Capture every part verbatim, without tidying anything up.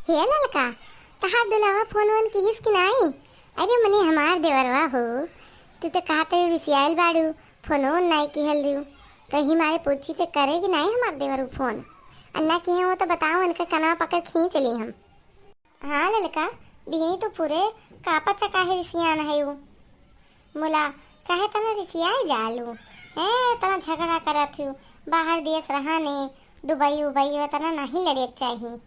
हे ललका, तहार दुल्हवा फोन वोन किहिस कि नाई? अरे मने हमार देवरवा हो, तू तो कहत रही रिसियाइल बाड़ू, फोन वोन नाई किहल रही, तो ही मारे पूछी तो करे कि नाई हमार देवरू फोन? अन्ना किहे हो तो बताओ, इनका कनवा पकड़ खींच ली हम। हाँ ललका, बिहनी तो पूरे कापा चका है रिसियान है उ। मुला, काहे तना रिसियाए जालू? हैं, तना झगड़ा करत हूँ, बाहर देश रहा ने, दुबई उबई, तना नहीं लड़े के चाही।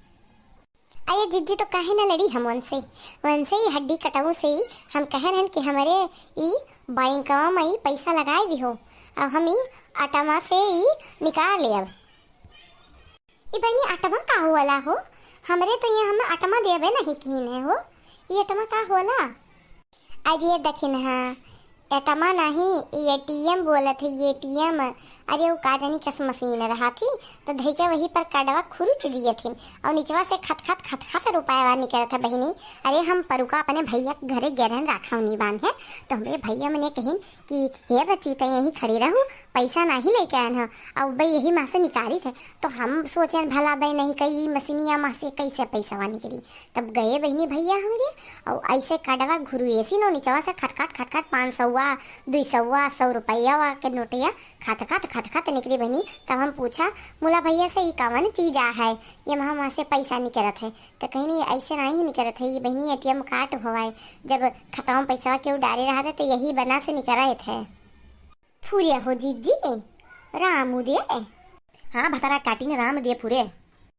अरे जिज्जी, तो काहे न लड़ी हम उनसे? उनसे ही हड्डी कटाऊ से ही हम कह रहन कि हमरे ई बैंकवा में ई पैसा लगाए दिहो, अब हम ई अटमा से ई निकाल लेब। ई बहिनी, अटमा का होला हो? हमरे तो यहाँ हम अटमा देबे नहीं कीन है हो। ई अटमा का होला? अरे दखिनहा, एटमा नहीं, ई एटीएम बोलत है, एटीएम। अरे, उ का जानी कस मशीन रहा थी, तो धइके वही पर कार्डवा खुरुच दिए थिन, और निचवा से खत खत खत खत रुपया निकलत है बहिनी। अरे, हम परुका अपने भैया के घरे गेरन राखवनी बांधे, तो हमरे भैया मने कहिन कि हे बच्ची, तै यहीं खड़ी रहू, पैसा नहीं लेके आन ह। और बे यही माँ से निकाली थे, तो हम सोचेन भला बे नहीं कही मशीनिया माँ से कैसे पैसा निकली। तब गए बहिनी भैया हमरे, और ऐसे कार्डवा घुरुएसी नो निचवा से खटखट खटखट पाँच सौवा, दुई सौवा, सौ रुपया के नोटिया खटखट खटखट निकली बहिनी। तब हम पूछा मुला भैया से, "ई कवन चीज आ है, ये महा वहाँ से पैसा निकलत है?" तो कहीं नहीं, ऐसे नहीं निकलत है, ये बहिनी एटीएम कार्ड होवाए, जब खतवा में पैसा केहू डाले रहा था तो यही बना से निकलत है। फुरिया हो जीजी, राम उदय। हाँ भतारा काटिन, राम उदय फुरे।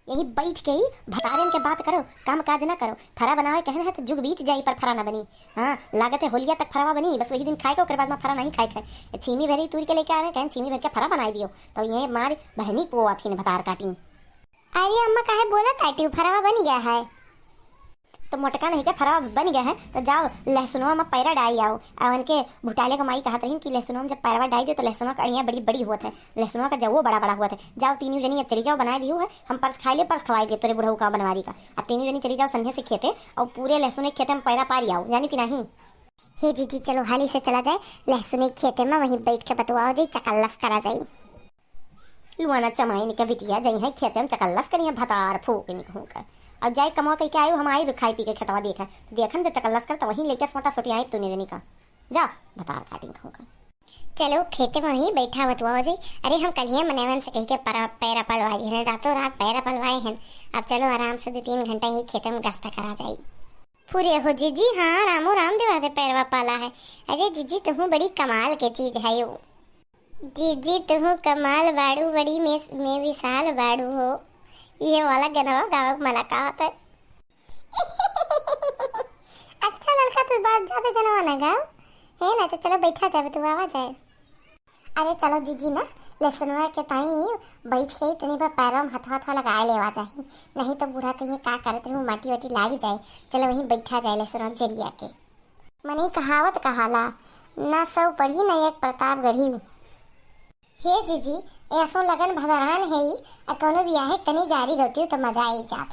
यही बैठ के ही भतारन के बात करो, काम काज ना करो। फरा बनावे कहन है तो जुग बीत जाई पर फरा ना बनी। हाँ, लागत है होलिया तक फरावा बनी, बस वही दिन खाए के, ओकर बाद में फरा नहीं खाए के। छीमी भरी तूर के लेके आवे, कहन छीमी भर के फरा बनाए दियो, तो ये मार बहनी पोआ थीन भतार काटिन। अरे अम्मा, काहे बोला ताटी, फरावा बन गया है? तो मोटका नहीं के फरावा बन गया है, तो जाओ लहसुनवा में पैरा डाई आओ। और उनके भुटाले को माई कहत रही कि लहसुनवा में जब पैरवा डाई दे तो लहसुनवा का अड़िया बड़ी बड़ी होत है, लहसुनवा का जवो बड़ा बड़ा होत है। जाओ तीनों जनी अब चली जाओ, बनाए दियो है, हम परस खाए ले, परस खवाए दे तोरे बुढ़ऊ का बनवारी का। अब तीनों जनी चली जाओ संध्या से खेते और पूरे लहसुन एक खेते में पैरा पारी आओ, जानी कि नहीं? हे जीजी, चलो हाली से चला जाए, लहसुन एक खेते में वहीं बैठ के बतुआओ जाई, चकल्लस करा जाई। लुआना चमाइन के बिटिया जई है खेते में चकल्लस करिया भतार फूक निकहूँ कर। और जाए कमवा कह के आयो, हम आए खाए पी के खेतवा देखे। देखन जो चकल्लस कर तो वहीं लेके सोटा सोटी आए तूने जनी का। जा भतार काटिन कहूँ का। चलो खेते में ही बैठा बतुआ हो जाई। अरे हम कलिए मनेवन से कह के परा-, पैरा पलवा दिए हैं, रातों रात पैरा पलवाए हैं। अब चलो आराम से दो तीन घंटा ही खेते में गश्त करा जाई। फुरे हो जीजी, हाँ रामो राम देवा दे पैरवा पाला है। अरे जीजी तुहू बड़ी कमाल के चीज है यो। जीजी तुहू कमाल बाड़ू, बड़ी में, में विशाल बाड़ू हो। ये वाला गनवा गावक मना का होता है। अच्छा ललका, तू बात ज्यादा गनवा ना गाओ, है ना? तो चलो बैठा जावे, तू आवा जाए। अरे चलो जीजी ना, लहसुनवा के ताई बैठ के तनी पर पैरवा में हथवा हथवा लगाए लेवा जाही, नहीं तो बूढ़ा कहिए का करत रहू, माटी वाटी लाग जाए। चलो वहीं बैठा जाए लहसुनवा जरिया के। मने कहावत कहाला, "ना सौ पढ़ी ना एक प्रतापगढ़ी।" हे जीजी, ऐसो लगन भदरान है ई, आ कौनो बियाहे तनी गारी गौती तो मजा आई जात।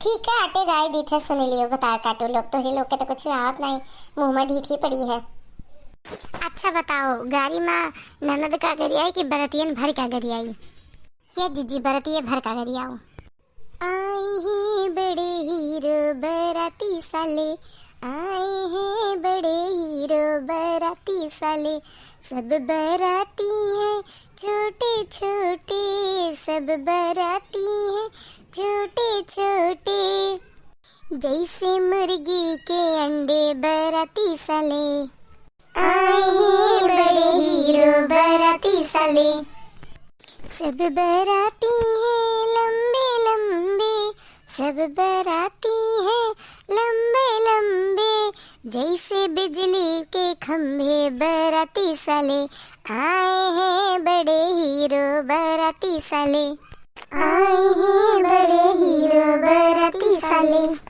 ठीक है, आटे गाय दी थे, सुन लियो, बता काटू लोग, तोहरे लोग के तो कुछ आवत नहीं, मुंह में ढीठी पड़ी है। अच्छा बताओ, गारी माँ ननद का गरियाई कि बरतियन भर का गरियाई? ये जीजी, बरतिये भर का गरियाओ। आए हैं बड़े हीरो बाराती साले, आए हैं बड़े हीरो बाराती साले। सब बाराती हैं छोटे छोटे, सब बाराती हैं छोटे छोटे, जैसे मुर्गी के अंडे बाराती साले। आए हैं बड़े हीरो बाराती साले। सब बाराती हैं लंबे लंबे, सब बाराती हैं लंबे लंबे, जैसे बिजली के खंभे बाराती साले। आए हैं बड़े हीरो बाराती साले, आए हैं बड़े हीरो बाराती साले।